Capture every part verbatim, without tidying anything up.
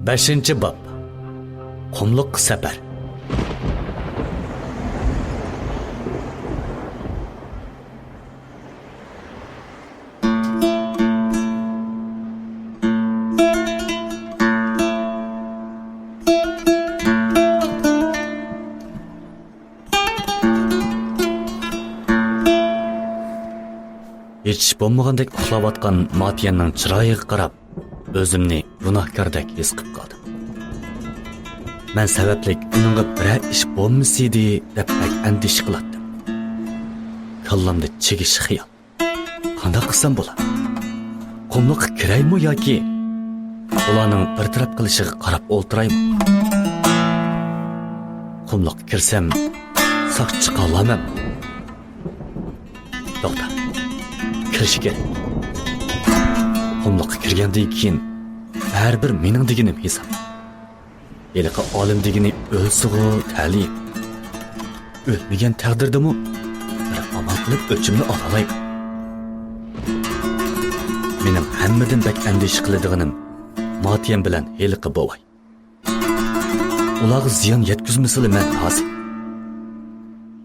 بەشىنچى باب. قۇملۇققا سەپەر. ھېچ ئىش بولمىغاندەك ئۇخلاۋاتقان ماتيەننىڭ چىرايىغا قاراپ، ئۆزۈمنى گۇناھكاردەك ھېس قىلىپ قالدىم. مەن سەۋەبلىك ئۇنىڭغا بىرەر ئىش بولمىسىدى دەپ بەك ئەندىشە قىلاتتىم. كاللامدا چىگىش خىيال. قانداق قىلسام بولا؟ قۇملۇققا كىرەيمۇ ياكى ئۇلارنىڭ بىر تەرەپ قىلىشىغا قاراپ ئولتۇرايمۇ؟ قۇملۇققا كىرسەم، ساقچى چىقالامەن. توختا. كىرىش كېرەك. قۇملۇققا كىرگەندىن كېيىن، بەرىبىر مېنىڭ دېگىنىم ھېساب. ھېلىقى ئالىم دېگىنى ئۆلسىغۇ تەلىيىم. ئۆلمىگەن تەقدىردىمۇ بىر ئامال قىلىپ ئۆچۈمنى ئالالايمەن. مېنىڭ ھەممىدىن بەك ئەندىشە قىلىدىغىنىم ماتيەن بىلەن ھېلىقى بوۋاي. ئۇلارغا زىيان يەتكۈزمىسىلا مەن رازى.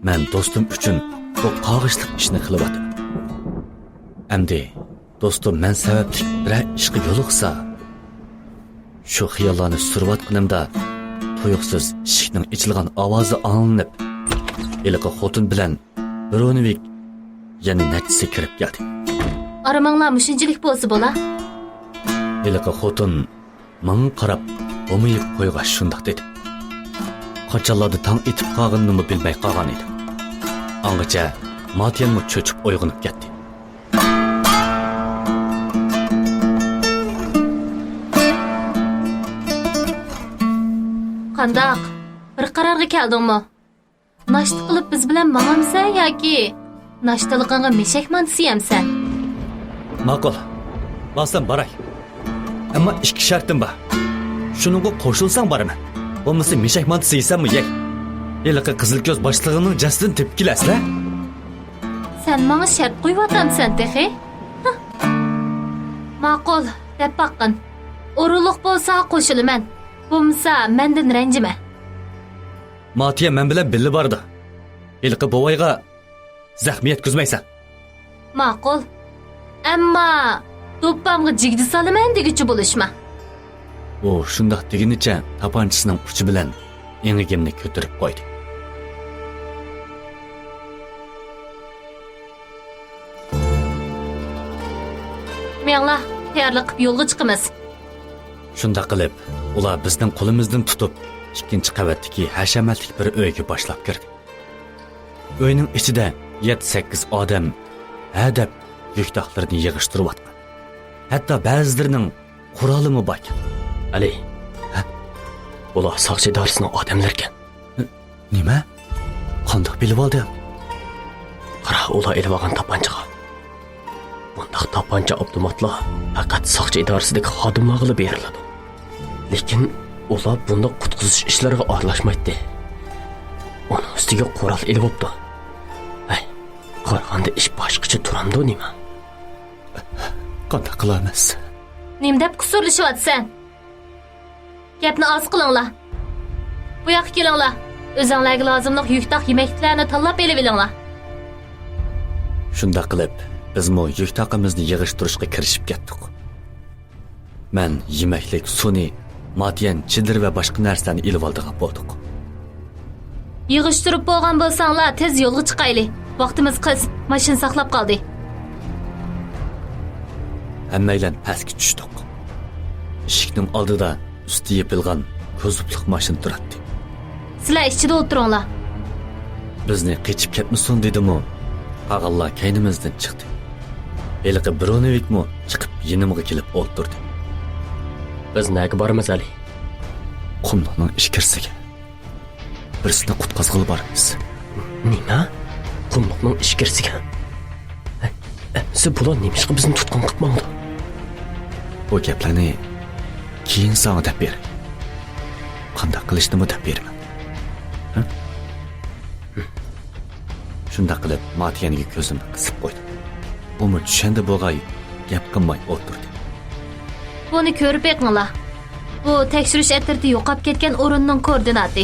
مەن دوستۇم ئۈچۈن بۇ قارغىشلىق ئىشنى قىلىۋاتىمەن. ئەمدى دوستۇم مەن سەۋەبلىك بىرەر ئىشقا يولۇقسا، شۇ خىياللارنى سۈرۈۋاتقىنىمدا، تۇيۇقسىز ئىشىكنىڭ ئېچىلغان ئاۋازى ئاڭلىنىپ، ھېلىقى خوتۇن بىلەن برونېۋىك يەنە نەچچىسى كىرىپ كەلدى. ئارىمىڭلار مۇشۇنچىلىك بولسا بولا. ھېلىقى خوتۇن ماڭا قاراپ ھومىيىپ قويغاچ شۇنداق دېدى. قاچانلاردا تاڭ ئېتىپ قالغىنىنىمۇ بىلمەي قالغان ئىدىم. ئاڭغىچە ماتيەنمۇ چۆچۈپ ئويغىنىپ كەتتى. قانداق؟ بىر قارارغا كەلدىڭمۇ؟ ناشتا قىلىپ بىز بىلەن ماڭامسەن ياكى ناشتىلىقىڭغا مېشەك مانتىسى يەمسەن؟ ماقۇل، بارسام باراي. ئەمما ئىككى شەرتىم بار. شۇنىڭغا قوشۇلساڭ بارىمەن. بولمىسا مېشەك مانتىسى يېسەممۇ يەي. ھېلىقى قىزىل كۆز باشلىقىڭنىڭ جەسىتىنى تېپىپ كېلەرسىلەر. سەن ماڭا شەرت قويۇۋاتامسەن تېخى؟ ھە. ماقۇل، دەپ باققىن. ئورۇنلۇق بولسا قوشۇلىمەن. بولمىسا مەندىن رەنجىمە. ماتىيا مەن بىلەن بىللە بارىدۇ. ھېلىقى بوۋايغا زەخمە يەتكۈزمەيسەن. ماقۇل. ئەمما دوپپامغا جىگدە سالىمەن دېگۈچى بولۇشما. ئۇ شۇنداق دېگىنىچە تاپانچىسىنىڭ ئۇچى بىلەن ئېڭىكىمنى كۆتۈرۈپ قويدى. مېڭلا، تەييارلىق قىلىپ يولغا چىقىمىز. شۇنداق قىلىپ، ئۇلار بىزنىڭ قولىمىزدىن تۇتۇپ، ئىككىنچى قەۋەتتىكى ھەشەمەتلىك بىر ئۆيگە باشلاپ كىردى. ئۆينىڭ ئىچىدە يەتتە-سەككىز ئادەم ھە دەپ يۈك-تاقلىرىنى يىغىشتۇرۇۋاتقان. ھەتتا بەزىلىرىنىڭ قورالىمۇ باركەن. ئەلى، ھە؟ ئۇلار ساقچى ئىدارىسىنىڭ ئادەملىرىكەن. نېمە؟ قانداق بىلىۋالدىڭ؟ قارا، ئۇلار ئېلىۋالغان تاپانچىغا. بۇنداق تاپانچا، ئاپتوماتلار پەقەت ساقچى ئىدارىسىدىكى خادىملارغىلا بېرىلىدۇ. لېكىن ئۇلار بۇنداق قۇتقۇزۇش ئىشلىرىغا ئارىلاشمايتتى. ئۇنىڭ ئۈستىگە قورال ئېلىۋاپتۇ. ھەي، قارىغاندا ئىش باشقىچە تۇرامدۇ نېمە؟ قانداق قىلارمىز؟ نېمە دەپ قۇسۇرلىشىۋاتىسەن؟ گەپنى ئاز قىلىڭلار. بۇ ياققا كېلىڭلار. ئۆزۈڭلارگە لازىملىق يۈك-تاق، يېمەكلىكلەرنى تاللاپ ئېلىۋېلىڭلار. شۇنداق قىلىپ، بىزمۇ يۈك-تاقىمىزنى يىغىشتۇرۇشقا كىرىشىپ كەتتۇق. مەن يېمەكلىك، سۇنى ماتيەن، چېدىر ۋە باشقا نەرسىلەرنى ئېلىۋالىدىغان بولدۇق. يىغىشتۇرۇپ بولغان بولساڭلار، تېز يولغا چىقايلى. ۋاقتىمىز قىس، ماشىنا ساقلاپ قالدى. ھەممەيلەن پەسكە چۈشتۇق. ئىشىكنىڭ ئالدىدا ئۈستى يېپىلغان كوزۇپلۇق ماشىنا تۇراتتى. سىلەر ئىچىدە ئولتۇرۇڭلار. بىزنى قېچىپ كەتمىسۇن دېدىمۇ، قالغانلار كەينىمىزدىن چىقتى. ھېلىقى برونېۋىكمۇ چىقىپ يېنىمغا كېلىپ ئولتۇردى. بىز نەگە بارىمىز، ئەلى؟ قۇملۇقنىڭ ئىچكىرىسىگە. بىرسىنى قۇتقازغىلى بارىمىز. نېمە؟ قۇملۇقنىڭ ئىچكىرىسىگە؟ ئەمىسە بۇلار نېمىشقا بىزنى تۇتقۇن قىلىپ ماڭىدۇ؟ بۇ گەپلەرنى كېيىن ساڭا دەپ بېرەي. قانداق قىلىشنىمۇ دەپ بېرىمەن. ھە؟ شۇنداق قىلىپ ماتيەنگە كۆزۈمنى قىسىپ قويدۇم. ئۇمۇ چۈشەندى بولغاي، گەپ قىلماي ئولتۇردى. بۇنى كۆرۈپ بېقىڭلار. بۇ تەكشۈرۈش ئەترىتى يوقاپ كەتكەن ئورۇننىڭ كوئوردىناتى.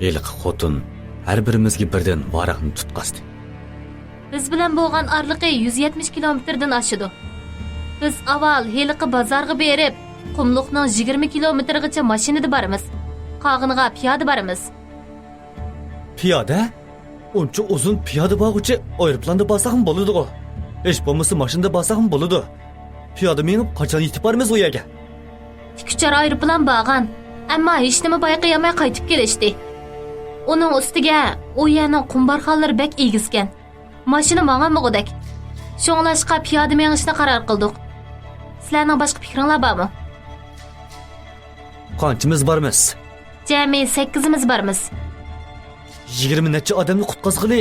ھېلىقى خوتۇن ھەر بىرىمىزگە بىردىن ۋاراقنى تۇتقازدى. بىز بىلەن بولغان ئارىلىقى يۈز يەتمىش كىلومېتىردىن ئاشىدۇ. بىز ئاۋۋال ھېلىقى بازارغا بېرىپ، قۇملۇقنىڭ يىگىرمە كىلومېتىرىغىچە ماشىنىدا بارىمىز. قالغىنىغا پىيادە بارىمىز. پىيادە؟ ئۇنچە ئۇزۇن پىيادە بارغۇچە ئايروپىلاندا بارساقمۇ بولىدىغۇ. ھېچ بولمىسا ماشىنىدا بارساقمۇ بولىدۇ. پىيادە مېڭىپ قاچان يېتىپ بارىمىز ئۇ يەرگە؟ ئىككى ئۇچار ئايروپىلان بارغان، ئەمما ھېچنېمە بايقىيالماي قايتىپ كېلىشتى. ئۇنىڭ ئۈستىگە ئۇ يەرنىڭ قۇمبارخانىلىرى بەك ئېگىزكەن. ماشىنا ماڭالمىغۇدەك. شۇڭلاشقا پىيادە مېڭىشنى قارار قىلدۇق. سىلەرنىڭ باشقا پىكرىڭلار بارمۇ؟ قانچىمىز بارمىز؟ جەمئىي سەككىزىمىز بارمىز. يىگىرمە نەچچە ئادەمنى قۇتقازغىلى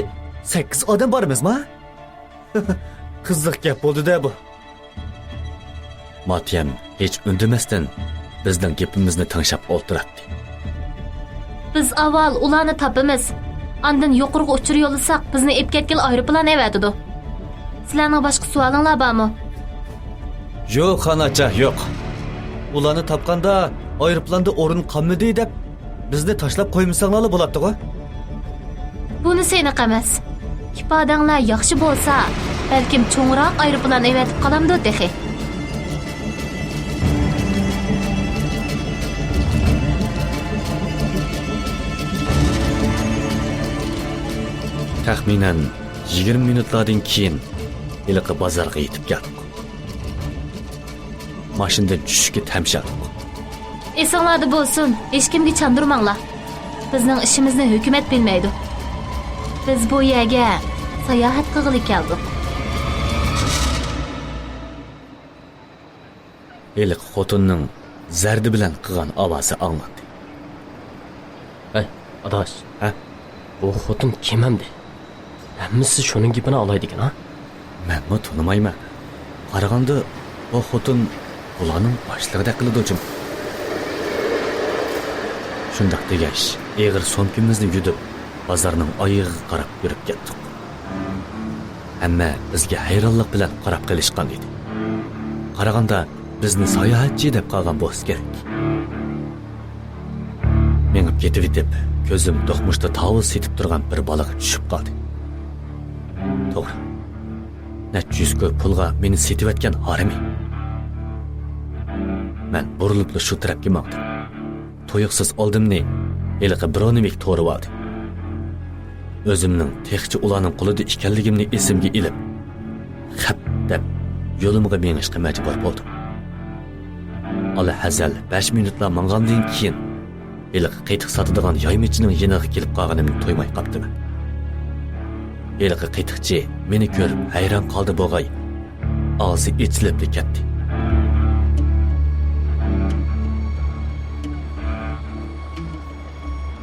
سەككىز ئادەم بارمىزما؟ قىزىق گەپ بولدى-دە بۇ. ماتيەم ھېچ ئۈندىمەستىن بىزنىڭ گېپىمىزنى تىڭشاپ ئولتۇراتتى. بىز ئاۋۋال ئۇلارنى تاپىمىز. ئاندىن يۇقىرىغا ئۇچۇر يوللىساق، بىزنى ئېلىپ كەتكىلى ئايروپىلان ئەۋەتىدۇ. سىلەرنىڭ باشقا سوئالىڭلار بارمۇ؟ يوق، خان ئاچا، يوق. ئۇلارنى تاپقاندا ئايروپىلاندا ئورۇن قالمىدى دەپ، بىزنى تاشلاپ قويمىساڭلارلا بولاتتىغۇ. بۇنىسى ئېنىق ئەمەس. ئىپادەڭلار ياخشى بولسا، بەلكىم چوڭراق ئايروپىلان ئەۋەتىپ قالامدۇ تېخى. تەخمىنەن يىگىرمە مىنۇتلاردىن كېيىن ھېلىقى بازارغا يېتىپ كەلدۇق. ماشىنىدىن چۈشۈشكە تەمشەلدۇق. ئېسىڭلاردا بولسۇن، ھېچكىمگە چاندۇرماڭلار. بىزنىڭ ئىشىمىزنى ھۆكۈمەت بىلمەيدۇ. بىز بۇ يەرگە ساياھەت قىلغىلى كەلدۇق. ھېلىقى خوتۇننىڭ زەردە بىلەن قىلغان ئاۋازى ئاڭلاندى. ھەي، ئاداش. ھە؟ بۇ خوتۇن كىم ئەمدى؟ ھەممىسى شۇنىڭ گېپىنى ئالايدىكەن ھا؟ مەنمۇ تونۇمايمەن. قارىغاندا، بۇ خوتۇن بۇلارنىڭ باشلىقىدەك قىلىدۇ جۇمۇ. شۇنداق دېگەچ، ئېغىر سومكىمىزنى يۈدۈپ، بازارنىڭ ئايىغىغا قاراپ يۈرۈپ كەتتۇق. ھەممە بىزگە ھەيرانلىق بىلەن قاراپ قېلىشقان ئىدى. قارىغاندا، بىزنى ساياھەتچى دەپ قالغان بولسا كېرەك. مېڭىپ كېتىۋېتىپ، كۆزۈم دوقمۇشتا تاۋۇز سېتىپ تۇرغان بىر بالىغا چۈشۈپ قالدى. توغرا، نەچچە يۈز كوي پۇلغا مېنى سېتىۋەتكەن ھارىمى. مەن بۇرۇلۇپلا شۇ تەرەپكە ماڭدىم. تۇيۇقسىز ئالدىمنى ھېلىقى برونېۋىك تورىۋالدى. ئۆزۈمنىڭ تېخىچە ئۇلارنىڭ قولىدا ئىكەنلىكىمنى ئېسىمگە ئېلىپ، خەپ دەپ يولۇمغا مېڭىشقا مەجبۇر بولدۇم. ئالاھەزەل بەش مىنۇتلا ماڭغاندىن كېيىن، ھېلىقى قېتىق ساتىدىغان يايمىچىنىڭ يېنىغا كېلىپ قالغىنىمنى تۇيماي قاپتىمەن. ھېلىقى قېتىقچى مېنى كۆرۈپ ھەيران قالدى بوغاي، ئاغزى ئېچىلىپلا كەتتى.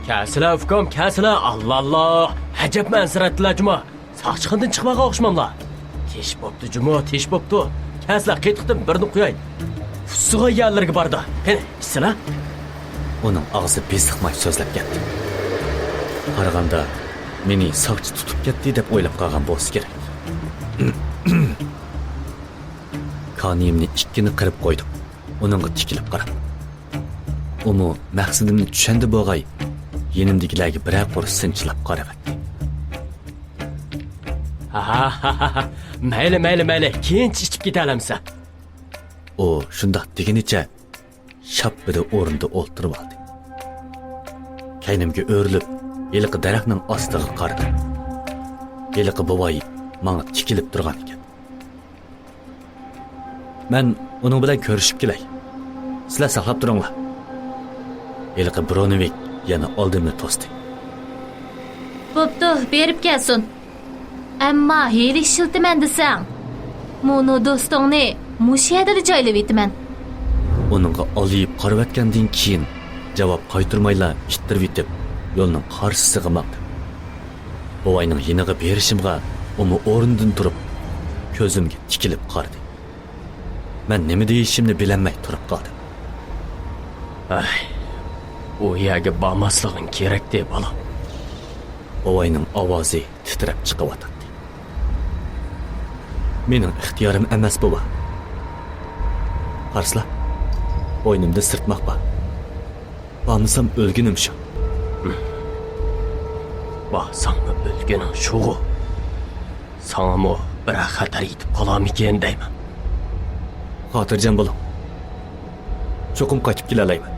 كەلسىلە ئۇكام، كەلسىلە. ئاللا ئاللا، ئەجەب ئەنسىرەتتىلە جۇما. ساقچىخانىدىن چىقمىغان ئوخشىماملا؟ تىش بوپتۇ جۇمۇ، تىش بوپتۇ. كەلسىلە، قېتىقتىن بىرنى قۇياي. ئۇسسىغان يەرلىرىگە باردا. قېنى، ئىچسىلە. ئۇنىڭ ئاغزى بېسىقماي سۆزلەپ كەتتى. قارىغاندا، مېنى ساقچى تۇتۇپ كەتتى دەپ ئويلاپ قالغان بولسا كېرەك. كانىيىمنى ئىككىنى قىرىپ قويدۇم، ئۇنىڭغا تىكىلىپ قاراپ. ئۇمۇ مەقسىتىمنى چۈشەندى بوغاي، يېنىمدىكىلەرگە بىرەر قۇر سىنچىلاپ قارىۋەتتى. ھاھاھاھا، مەيلى، مەيلى، مەيلى، كېيىنچە ئىچىپ كېتەلەمسەن. ئۇ شۇنداق دېگىنىچە شاپپىدە ئورنىدا ئولتۇرۇۋالدى. كەينىمگە ئۆرۈلۈپ، ھېلىقى دەرەخنىڭ ئاستىغا قارىدىم. ھېلىقى بوۋاي ماڭا تىكىلىپ تۇرغان ئىكەن. مەن ئۇنىڭ بىلەن كۆرۈشۈپ كېلەي. سىلەر ساقلاپ تۇرۇڭلار. ھېلىقى برونېۋىك يەنە ئالدىمنى توستى. بوپتۇ، بېرىپ كەلسۇن. ئەمما ھىيلە ئىشلىتىمەن دېسەڭ، مۇنۇ دوستۇڭنى مۇشۇ يەردىلا جايلىۋېتىمەن. ئۇنىڭغا ئالىيىپ قارىۋەتكەندىن كېيىن، جاۋاب قايتۇرمايلا ئىتتىرىۋېتىپ، يولنىڭ قارشىسىغا ماڭدىم. بوۋاينىڭ يېنىغا بېرىشىمغا، ئۇمۇ ئورنىدىن تۇرۇپ، كۆزۈمگە تىكىلىپ قارىدى. مەن نېمە دېيىشىمنى بىلەلمەي تۇرۇپ قالدىم. ئاي، ئۇ يەرگە بارماسلىقىڭ كېرەكتى، بالام. بوۋاينىڭ ئاۋازى تىترەپ چىقىۋاتاتتى. مېنىڭ ئىختىيارىم ئەمەس، بوۋا. قارىسىلا، بوينۇمدا سىرتماق بار. بارمىسام ئۆلگىنىم شۇ. بارساڭمۇ ئۆلگىنىڭ شۇغۇ. ساڭىمۇ بىرەر خەتەر يېتىپ قالارمىكىن دەيمەن. خاتىرجەم بولۇڭ. چوقۇم قايتىپ كېلەلەيمەن.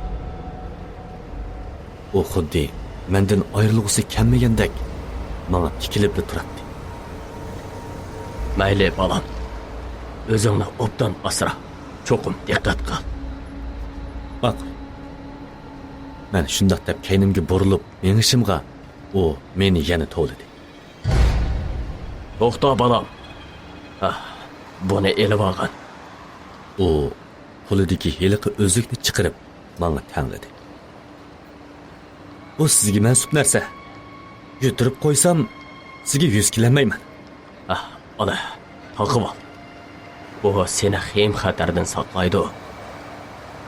ئۇ خۇددى مەندىن ئايرىلغۇسى كەلمىگەندەك ماڭا تىكىلىپلا تۇراتتى. مەيلى، بالام. ئۆزۈڭنى ئوبدان ئاسرا. چوقۇم دىققەت قىل. ماقۇل. مەن شۇنداق دەپ كەينىمگە بۇرۇلۇپ مېڭىشىمغا، ئۇ مېنى يەنە توۋلىدى. توختا، بالام. ھە، بۇنى ئېلىۋالغىن. ئۇ قولىدىكى ھېلىقى ئۈزۈكنى چىقىرىپ، ماڭا تەڭلىدى. بۇ سىزگە مەنسۇپ نەرسە. يۈتتۈرۈپ قويسام، سىزگە يۈز كېلەلمەيمەن. ئاھ، ئانا، تاقىۋال. بۇ سېنى خېيىم-خەتەردىن ساقلايدۇ.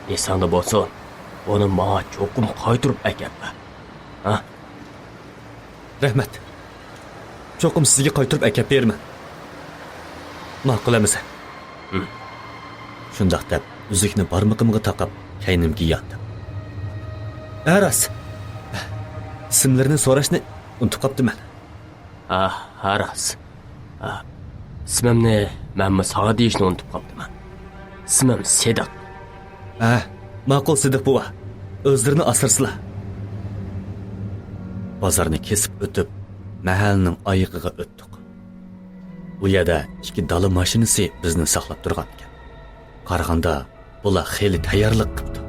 ئېسىڭدە بولسۇن، بۇنى ماڭا چوقۇم قايتۇرۇپ ئەكەپ بەر. ھە؟ رەھمەت. چوقۇم سىزگە قايتۇرۇپ ئەكەپ بېرىمەن. ماقۇل ئەمىسە. ھىم. شۇنداق دەپ، ئۈزۈكنى بارمىقىمغا تاقاپ، كەينىمگە ياندىم. ھە، راست. ئىسىملىرىنى سوراشنى ئۇنتۇپ قاپتىمەن. ھە، ھە، راست. ھە، ئىسمىمنى مەنمۇ ساڭا دېيىشنى ئۇنتۇپ قاپتىمەن. ئىسمىم سىدىق. ھە، ماقۇل سىدىق بوۋا. ئۆزلىرىنى ئاسرىسىلا. بازارنى كېسىپ ئۆتۈپ، مەھەللىنىڭ ئايىغىغا ئۆتتۇق. ئۇ يەردە ئىككى دالا ماشىنىسى بىزنى ساقلاپ تۇرغان ئىكەن. قارىغاندا، بۇلار خېلى تەييارلىق قىپتۇ.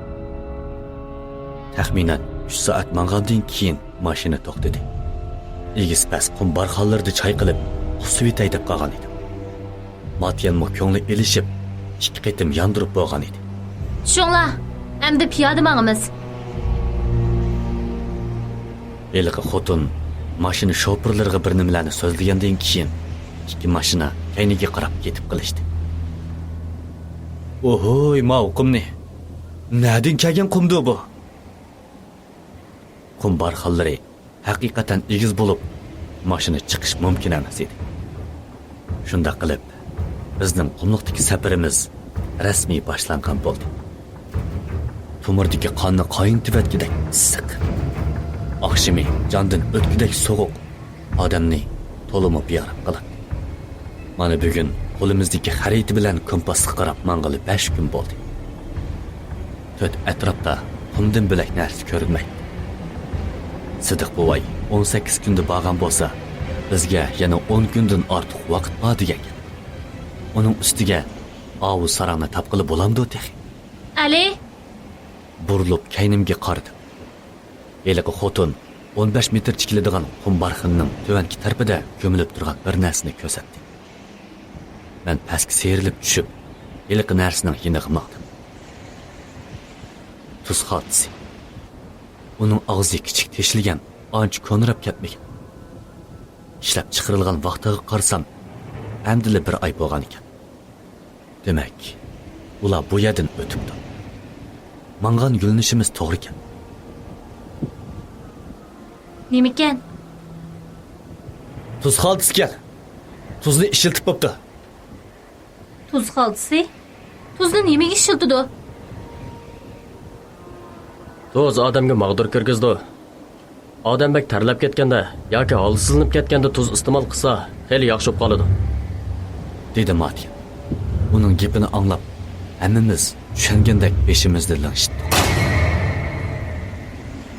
تەخمىنەن ئۈچ سائەت ماڭغاندىن كېيىن ماشىنا توختىدى. ئېگىز-پەس قۇم بارخانلىرىدا چايقىلىپ، ئۇسسىۋېتەي دەپ قالغان ئىدىم. ماتيەنمۇ كۆڭلى ئېلىشىپ، ئىككى قېتىم ياندۇرۇپ بولغان ئىدى. چۈشۈڭلار، ئەمدى پىيادە ماڭىمىز. ھېلىقى خوتۇن ماشىنا شوپۇرلىرىغا بىر نېمىلەرنى سۆزلىگەندىن كېيىن، ئىككى ماشىنا كەينىگە قاراپ كېتىپ قېلىشتى. ئوھوي، ماۋۇ قۇمنى! نەدىن كەلگەن قۇمدۇ بۇ؟ قۇم بارخانلىرى ھەقىقەتەن ئېگىز بولۇپ، ماشىنا چىقىش مۇمكىن ئەمەس ئىدى. شۇنداق قىلىپ، بىزنىڭ قۇملۇقتىكى سەپىرىمىز رەسمىي باشلانغان بولدى. تومۇردىكى قاننى قاينىتىۋەتكۈدەك ئىسسىق، ئاخشىمى جاندىن ئۆتكۈدەك سوغۇق ئادەمنى تولىمۇ بىئارام قىلاتتى. مانا بۈگۈن قولىمىزدىكى خەرىتە بىلەن كومپاسقا قاراپ ماڭغىلى بەش كۈن بولدى. تۆت ئەتراپتا قۇمدىن بۆلەك نەرسە كۆرۈنمەيتتى. سىدىق بوۋاي ئون سەككىز كۈندە بارغان بولسا، بىزگە يەنە ئون كۈندىن ئارتۇق ۋاقىت بار دېگەن گەپ. ئۇنىڭ ئۈستىگە ئاۋۇ ساراڭنى تاپقىلى بولامدۇ تېخى؟ ئەلى! بۇرۇلۇپ كەينىمگە قارىدىم. ھېلىقى خوتۇن ئون بەش مېتىرچە كېلىدىغان قۇم بارخىنىنىڭ تۆۋەنكى تەرىپىدە كۆمۈلۈپ تۇرغان بىر نەرسىنى كۆرسەتتى. مەن پەسكە سىيرىلىپ چۈشۈپ، ھېلىقى نەرسىنىڭ يېنىغا ماڭدىم. تۇز خالتىسى. ئۇنىڭ ئاغزى كىچىك تېشىلگەن، ئانچە كونىراپ كەتمىگەن. ئىشلەپ چىقىرىلغان ۋاقتىغا قارىسام، ئەمدىلا بىر ئاي بولغان ئىكەن. دېمەك، ئۇلار بۇ يەردىن ئۆتۈپتۇ. ماڭغان يۆنىلىشىمىز توغرىكەن. نېمىكەن؟ تۇز خالتىسىكەن. تۇزنى ئىشلىتىپ بوپتۇ. تۇز خالتىسى؟ تۇزنى نېمىگە ئىشلىتىدۇ؟ تۇز ئادەمگە ماغدۇر كىرگۈزىدۇ. ئادەم بەك تەرلەپ كەتكەندە ياكى ھالسىزلىنىپ كەتكەندە تۇز ئىستېمال قىلسا، خېلى ياخشى بولۇپ قالىدۇ. دېدى ماتيەن. ئۇنىڭ گېپىنى ئاڭلاپ، ھەممىمىز چۈشەنگەندەك بېشىمىزنى لىڭشىتتۇق.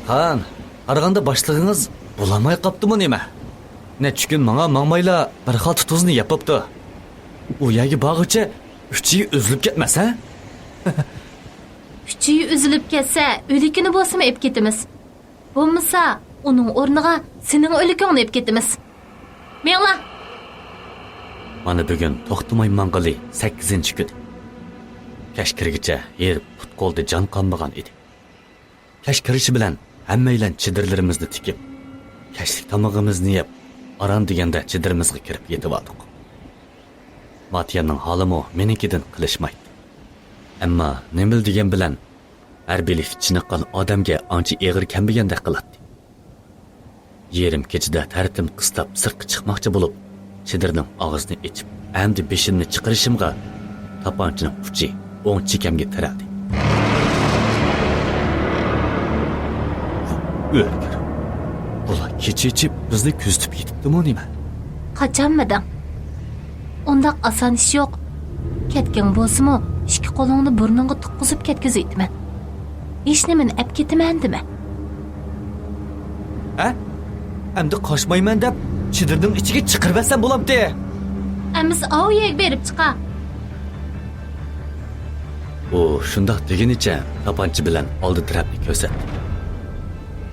خان، قارىغاندا باشلىقىڭىز بولالماي قاپتىمۇ نېمە؟ نەچچە كۈن ماڭا ماڭمايلا بىر خالتا تۇزنى يەپ بوپتۇ. ئۇ يەرگە بارغۇچە ئۈچىيى ئۈزۈلۈپ كەتمەس، ھە؟ ئۈچىيى ئۈزۈلۈپ كەتسە، ئۆلۈكىنى بولسىمۇ ئېلىپ كېتىمىز. بولمىسا، ئۇنىڭ ئورنىغا سېنىڭ ئۆلۈكۈڭنى ئېلىپ كېتىمىز. مېڭلا! مانا بۈگۈن توختىماي ماڭغىلى سەككىزىنچى كۈن. كەچ كىرگىچە ھېرىپ پۇت-قولدا جان قالمىغان ئىدى. كەچ كىرىشى بىلەن ھەممەيلەن چېدىرلىرىمىزنى تىكىپ، كەچلىك تامىقىمىزنى يەپ، ئاران دېگەندە چېدىرىمىزغا كىرىپ يېتىۋالدۇق. ماتيەننىڭ ھالىمۇ مېنىڭكىدىن قېلىشمايتتى. ئەمما نېمىلا دېگەن بىلەن، ھەربىيلىكتە چېنىققان ئادەمگە ئانچە ئېغىر كەلمىگەندەك قىلاتتى. يېرىم كېچىدە تەرىتىم قىستاپ سىرتقا چىقماقچى بولۇپ، چېدىرنىڭ ئاغزىنى ئېچىپ، ئەمدى بېشىمنى چىقىرىشىمغا، تاپانچىنىڭ ئۇچى ئوڭ چېكەمگە تىرەلدى. ئۆلگۈر. بۇلار كېچە ئېچىپ بىزنى كۆزىتىپ يېتىپتىمۇ نېمە؟ قاچالمىدىڭ؟ ئۇنداق ئاسان ئىش يوق. كەتكىڭ بولسىمۇ، ئىككى قولۇڭنى بۇرنۇڭغا تۇتقۇزۇپ كەتكۈزۈۋېتىمەن. ھېچنېمىنى ئەپ كېتىمەن دېمە. ھە؟ ئەمدى قاچمايمەن دەپ، چېدىرنىڭ ئىچىگە چىقىرىۋەتسەم بولامتى؟ ئەمىسە ئاۋۇ يەرگە بېرىپ چىقا. ئۇ شۇنداق دېگىنىچە تاپانچا بىلەن ئالدى تەرەپنى كۆرسەتتى.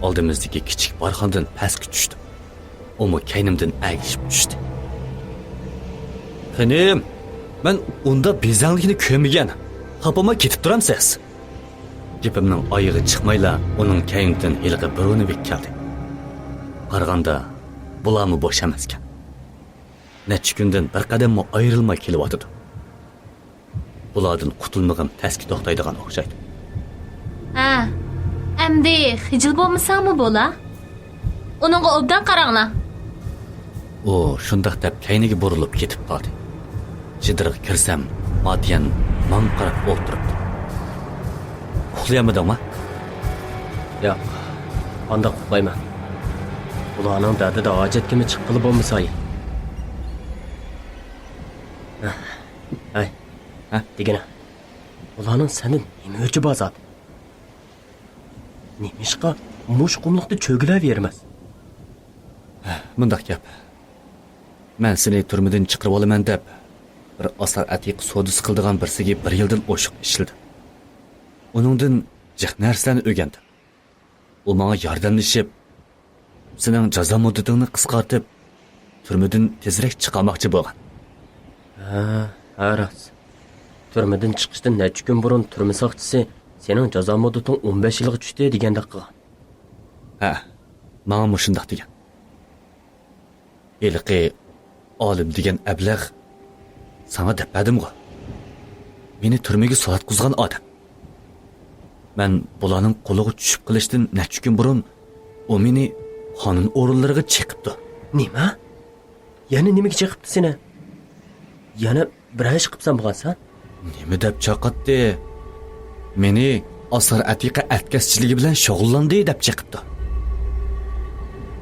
ئالدىمىزدىكى كىچىك بارخاندىن پەسكە چۈشتۈم. ئۇمۇ كەينىمدىن ئەگىشىپ چۈشتى. خېنىم، مەن ئۇنداق بېزەڭلىكنى كۆرمىگەن. خاپىماي كېتىپ تۇرامسىز؟ گېپىمنىڭ ئايىغى چىقمايلا ئۇنىڭ كەينىدىن ھېلىقى بىر ئۇنى بېكىپ كەلدى. قارىغاندا، بۇلارمۇ بوش ئەمەسكەن. نەچچە كۈندىن بىر قەدەممۇ ئايرىلماي كېلىۋاتىدۇ. بۇلاردىن قۇتۇلمىغىم تەسكە توختايدىغان ئوخشايدۇ. ھە، ئەمدى خىجىل بولمىساڭمۇ بولا. ئۇنىڭغا ئوبدان قاراڭلار. ئۇ شۇنداق دەپ كەينىگە بۇرۇلۇپ كېتىپ قالدى. چېدىرغا كىرسەم، ماتيەن ماڭا قاراپ ئولتۇرۇپتۇ. ئۇخلىيالمىدىڭما؟ ياق، قانداق ئۇخلايمەن؟ بۇلارنىڭ دەردىدە ھاجەتكىمۇ چىققىلى بولمىساي. ھەي، ھە؟ دېگىنە، بۇلارنىڭ سەندىن نېمە ئۆچى بار زادى؟ نېمىشقا مۇشۇ قۇملۇقتا چۆگىلەۋېرىمىز؟ مۇنداق گەپ. مەن سېنى تۈرمىدىن چىقىرىۋالىمەن دەپ، بىر ئاسرار ئەتىقە سودىسى قىلىدىغان بىرسىگە بىر يىلدىن ئوشۇق ئىشلىدىم. ئۇنىڭدىن جىق نەرسىلەرنى ئۆگەندىم. ئۇ ماڭا ياردەملىشىپ، سېنىڭ جازا مۇددىتىڭنى قىسقارتىپ، تۈرمىدىن تېزرەك چىقارماقچى بولغان. ھە، ھە، راست. تۈرمىدىن چىقىشتىن نەچچە كۈن بۇرۇن تۈرمە ساقچىسى سېنىڭ جازا مۇددىتىڭ ئون بەش يىلغا چۈشتى دېگەندەك قىلغان. ھە، ماڭا مۇشۇنداق دېگەن. ھېلىقى ئالىم دېگەن ئەبلەخ ساڭا دەپ بەردىمغۇ؟ مېنى تۈرمىگە سوۋغاتقۇزغان ئادەم. مەن بۇلارنىڭ قولىغا چۈشۈپ قېلىشتىن نەچچە كۈن بۇرۇن ئۇ مېنى قانۇن ئورۇنلىرىغا چېقىپتۇ. نېمە؟ يەنە نېمىگە چېقىپتۇ سېنى؟ يەنە بىرەر ئىش قىپسەن بولغانسەن؟ نېمە دەپ چاقاتتى؟ مېنى ئاسرار ئەتىقە ئەتكەسچىلىكى بىلەن شۇغۇللاندى دەپ چېقىپتۇ.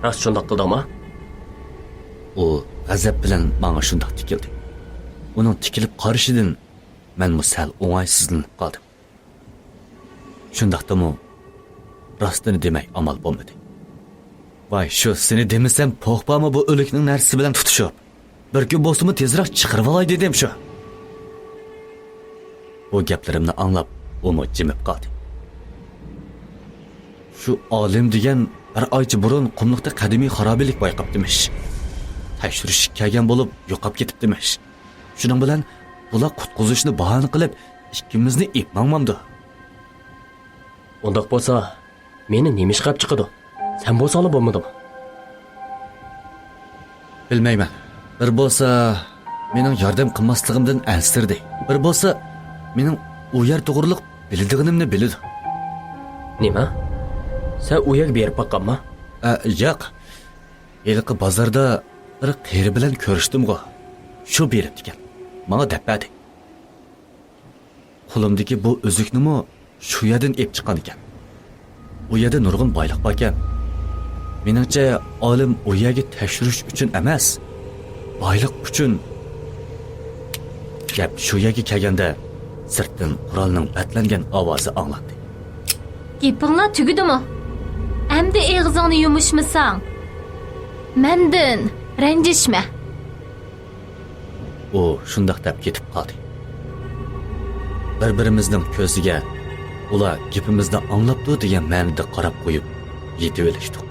راست شۇنداق قىلدىڭما؟ ئۇ غەزەپ بىلەن ماڭا شۇنداق تىكىلدى. ئۇنىڭ تىكىلىپ قارىشىدىن مەنمۇ سەل ئوڭايسىزلىنىپ قالدىم. شۇنداقتىمۇ، راستىنى دېمەي ئامال بولمىدى. ۋاي، شۇ سېنى دېمىسەم، پوخ بارمۇ بۇ ئۆلۈكنىڭ نەرسىسى بىلەن تۇتۇشۇپ؟ بىر كۈن بولسىمۇ تېزرەك چىقىرىۋالاي دېدىم شۇ. بۇ گەپلىرىمنى ئاڭلاپ، ئۇمۇ جىمىپ قالدى. شۇ ئالىم دېگەن بىر ئايچە بۇرۇن قۇملۇقتا قەدىمىي خارابىلىك بايقاپتىمىش. تەكشۈرۈشكە كەلگەن بولۇپ، يوقاپ كېتىپتىمىش. شۇنىڭ بىلەن بۇلار قۇتقۇزۇشنى باھانە قىلىپ، ئىككىمىزنى ئېلىپ ماڭمامدۇ؟ ئۇنداق بولسا، مېنى نېمە ئىشقا ئەپ چىقىدۇ؟ سەن بولساڭلا بولمىدىمۇ؟ بىلمەيمەن. بىر بولسا، مېنىڭ ياردەم قىلماسلىقىمدىن ئەنسىرىدى. بىر بولسا، مېنىڭ ئۇ يەر توغرىلىق بىلىدىغىنىمنى بىلىدۇ. نېمە؟ سەن ئۇ يەرگە بېرىپ باققانما؟ ئە، ياق. ھېلىقى بازاردا بىر قېرى بىلەن كۆرۈشتۈمغۇ. شۇ بېرىپتىكەن. ماڭا دەپ بەردى. قولۇمدىكى بۇ ئۈزۈكنىمۇ شۇ يەردىن ئېلىپ چىققان ئىكەن. ئۇ يەردە نۇرغۇن بايلىق باركەن. مېنىڭچە، ئالىم ئۇ يەرگە تەكشۈرۈش ئۈچۈن ئەمەس، بايلىق ئۈچۈن. گەپ شۇ يەرگە كەلگەندە، سىرتتىن قورالنىڭ بەتلەنگەن ئاۋازى ئاڭلاندى. گېپىڭلار تۈگىدىمۇ؟ ئەمدى ئېغىزىڭنى يۇمۇشمىساڭ، مەندىن رەنجىشمە. ئۇ شۇنداق دەپ كېتىپ قالدى. بىر-بىرىمىزنىڭ كۆزىگە، ئۇلار گېپىمىزنى ئاڭلاپتۇ دېگەن مەنىدە قاراپ قويۇپ، يېتىۋېلىشتۇق.